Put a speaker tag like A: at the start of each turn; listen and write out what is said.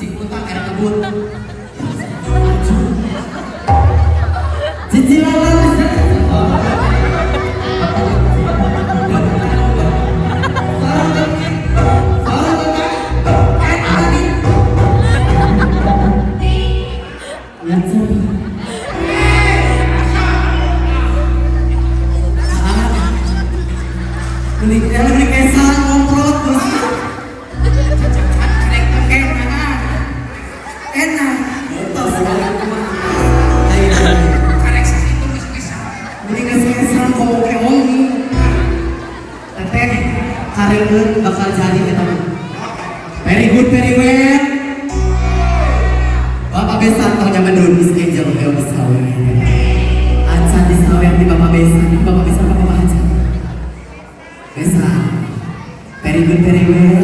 A: Si kutang era kebun. Cicilan. Bakal jadi kita very good, very well. Bapak Besan tong nyaman dulu Miss Angel ayo disawer. Acan disawer di Bapak Besan, Bapak Besan, Bapak Acan. Besan. Very good, very well.